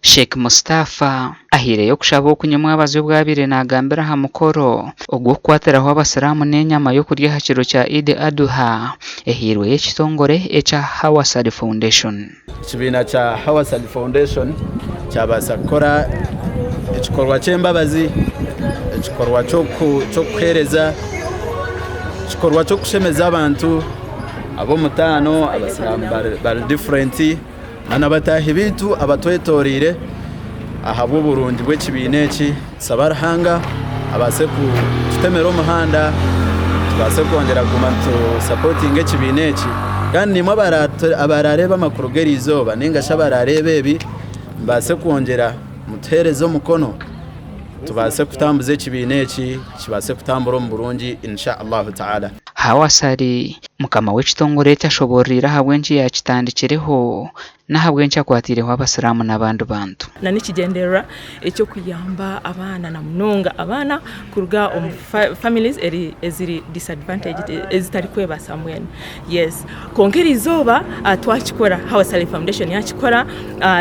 Sheikh Mustafa ahaireyo okushaba oku nyomwabazyo obu abaire nagambira aha mukoro ogw'okukwatiraho abasiraamu n'enyama y'okurya aha kiro kya Eid Adhuha ehairweyo ekitongore ekya Hawasali Foundation. Ekibiina kya Hawasali Foundation kyabaasa kukora ekikorwa ky'embabazi, ekikorwa ky'okuheereza, ekikorwa ky'okushemeza abantu ab'omutaano abasiraamu bari diferenti. Na bataahi baitu abatwetoreire ahabw'oburungi bw'ekibiina eki, tusaba Ruhanga abaase kututemera omuhanda tubaase kwongyera kuguma nitusapotinga ekibiina eki. Kandi naimwe abarareebe amakuru g'erizooba ninga shi abarareebe ebi mubaase kwongyera mutuheereze omukono tubaase kutambuza ekibiina eki kibaase kutambura omu burungi Insha Allahu Ta'ala. Hawa Ssali, mukama w'ekitongore eki ashoboororeire ahabw'enki yaakitandikireho n'ahabw'enki akwatiireho Abasiraamu n'abandi bantu. Na n'ekigyendererwa eky'okuyamba abaana na munonga abaana kuruga omu families eziri disadvantaged ezitarikwebaasa mbwenu yes kwonka eriizooba twakikora Hawa Ssali Foundation yakikora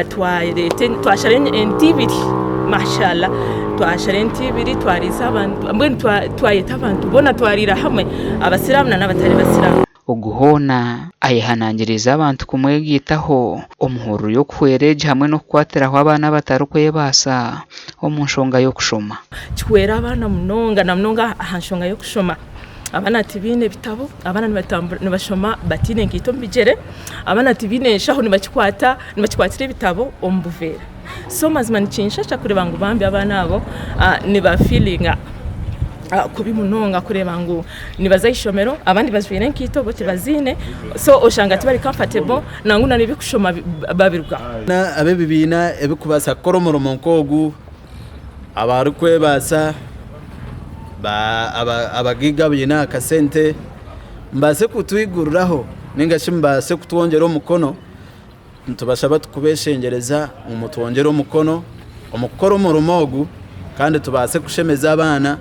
twareeta twashara ente ibiri mashallah twashara ente ibiri twariisa abantu mbwenu twayeta abantu boona twariira hamwe abasiraamu n'abatari basiraamu. Ogu hoona ayehanangiriize abantu kumwegaitaho omu hururu y'okuhwera egi hamwe n'okukwatiraho abaana abatarikwebaasa omu nshonga y'okushoma. Kihwera abaana munonga na munonga aha nshonga y'okushoma. Abaana tibaine bitabo, abaana nibashoma bataine nkaito omu bigyere, abaana tibaine nshaho nibakikwata nibakikwatira ebitabo omu buveera. So mazima nikinshasha kureeba ngu bambi abaana abo nibafiiringa kubi munonga kureeba ngu nibaza aha ishomero abandi bajwaire enkaito bo tibaziine so oshanga tibari comfortable nangwa n'ebikushoma babirugaho. Ab'ebibiina ebirikubaasa kukora omurimo nk'ogu abarikwebaasa, abagaiga abaine akasente mubaase kutwiguriraho ninga shi mubaase kutwongyera omukono, nitubashaba tukubeshengyereza ngu mutwongyere omukono omu kukora omurimo ogu kandi tubaase kushemeza abaana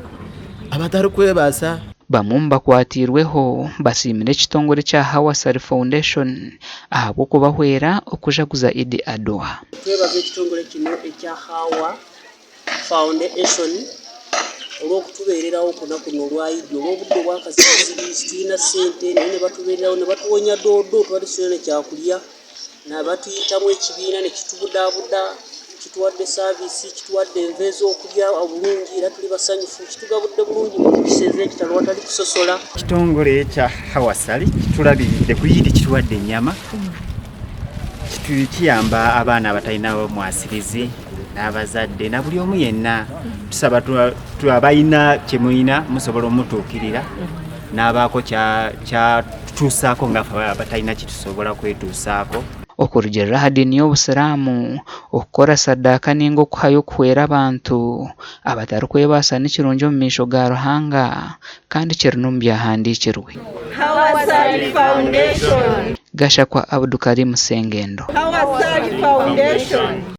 abatarikwebaasa. Bamwe omu bakwatiirweho basiimire ekitongore kya Hawasari Foundation ahabw'okubahwera okujaguza Idi Adhuha. Twebaza ekitongore kino ekya Hawa Foundation olw'okutubeereraho okunaku runo orwa Idi olw'obudde obwakazigizigi titwina sente naye nibatubeereraho nibatuwonya doodo twaba titwine kyakurya nibatwitamu ekibiina nikitubudabuda kituwadde saavisi kituwadde enva ez'okurya oburungi era turi basanyufu kitugabudde burungi omu mpisa ez'ekitaro awatari kusosola. Ekitongore ekya Hawa Ssali kitulabiridde ku Idi kituwadde ennyama. Kiyamba abaana abatalina mwasirizi n'abazadde na buli omu yenna. Tusaba abalina kye mulina musobola omutuukirira n'abaako kyatutuusaako nga ffe abatalina kye tusobola kwetuusaako. Okurugiirira aha diini y'Obusiraamu, okukora sadaaka ninga okuhayo kuhwera abantu abatarikwebaasa ni kirungi omu maisho ga Ruhanga kandi kiri n'omu Byahandiikirwe. Hawasali Foundation. Gashakwa Abdukarim Sengendo. Hawasali Foundation.